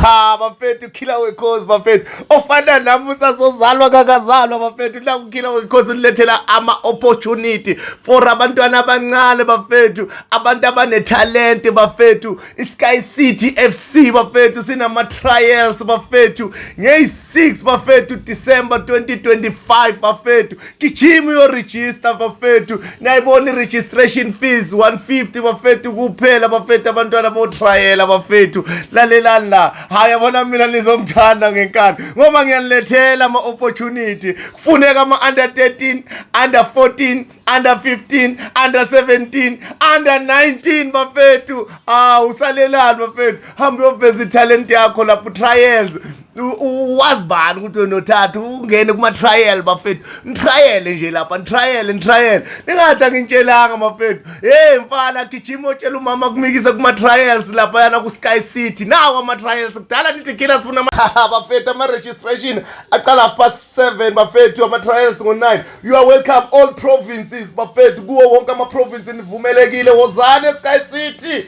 Cha bafethu, Killer Wekhosi bafethu, ofana nami usazozalwa kakazalwa bafethu. Naku Killer Wekhosi ulethela ama opportunity for abantwana abancane bafethu, abantu abanethalente bafethu. ISky City FC bafethu sinama trials bafethu ngeyi-6 bafethu December 2025 bafethu. Gijima uyoregister bafethu. Niyayibona i-registration fees, 150 bafethu kuphela bafethu. Abantwana botrial bafethu, lalelani la. Hayi, yabona mina nizongithanda ngenkani ngoba ngiyanilethela ama-opportunity. Kufuneka ama-under 13, under 14, under 15, under 17, under 19 bafethu. Ah, usalelani bafethu? Hamba uyoveza italent yakho lapho, trials. Wazi bani ukuthi wena uthatha ungene kuma-trial bafethu? Nitrial nje lapha, nitrial, nitrial, ningathi anginttshelanga bafethu. Hey mfana, gijima otshela umama kumikise kuma-trials laphayana ku-Sky City. Nawo ama-trials kudala nithi kila sifuna bafethu. Ama-registration aqala 7:30 bafethu, ama-trials ngo-9. You are welcome, all provinces bafethu. Kuwo wonke ama-province nivumelekile, wozani e-Sky City.